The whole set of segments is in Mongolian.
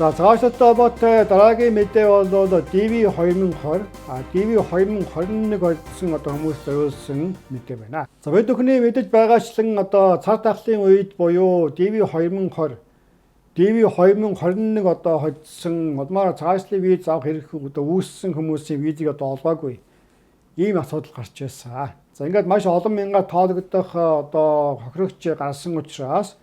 За, цагаачлалтай холбоотой дараагийн мэдээ бол DV 2020, DV 2021 холдсон одоо хүмүүс зориулсан мэдээ байна. За, бид бүхний мэдэж байгаачлан одоо цар тахлын үед буюу DV 2020, DV 2021 одоо холдсон, улмаар цагаачлалын виз авах хэрэг одоо үүссэн хүмүүсийн визийг одоо олгоогүй ийм асуудал гарч байсан. За, ингээд маш олон мянгаар тоологдох одоо хохирогч гарсан учраас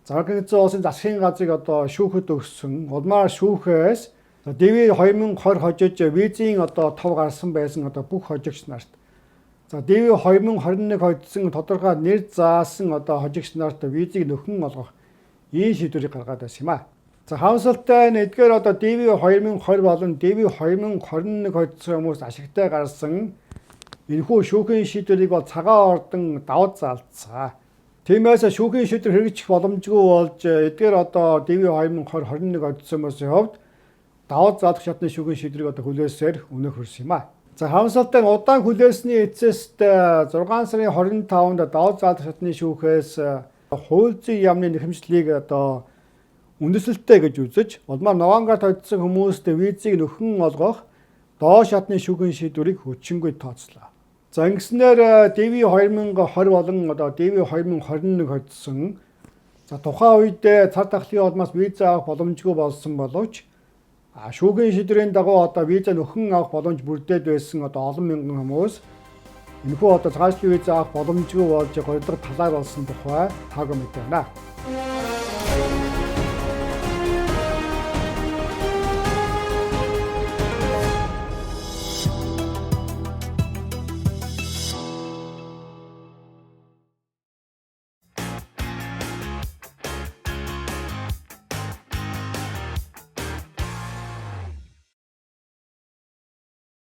Америк Нэгдсэн Улсын засгийн газрыг одоо шүүхэд өгсөн. Улмаар шүүхээс DV 2020 хожиж визийн одоо тов гарсан байсан одоо бүх хожигч нарт, за, DV 2021 хожсон тодорхой нэр заасан одоо хожигч нарт визийг нөхөн олгох ийм шийдвэрийг гаргаад байсан юм а. За, харамсалтай нь эдгээр одоо DV 2020 болон DV 2021 хожсон хүмүүс ашигтай гарсан энэхүү шүүхийн шийдвэрийг бол Цагаан ордон давж заалцсан. Тиймээс шүүхийн шийдвэр хэрэгжих боломжгүй болж, эдгээр одоо DV 2020 21 одсон хүмүүсийн хувьд давж заалах шатны шүүхийн шийдвэрийг одоо хүлээсээр өнөөх хүрсэн юм а. За, харамсалтай нь удаан хүлээсний эцэст 6 сарын 25-нд давж заалах шатны шүүхээс хууль зүйн яамны нэхэмжлийг одоо үндэслэлтэй гэж үзэж, улмаар ногоон гарт одсон хүмүүст визийг нөхөн олгох доод шатны шүүхийн шийдвэрийг хүчингүй тооцлоо. За, ингэснээр DV 2020 болон одоо DV 2021 хоцсон, за, тухайн үед цар тахлын улмаас виз авах боломжгүй болсон боловч шүүхийн шийдвэрийн дагуу одоо виза нөхөн авах боломж бүрдээд байсан одоо олон мянган хүмүүс энэхүү одоо цагаачлалын виз авах боломжгүй болж горилго талаар болсон тухай таагүй мэдээ байна.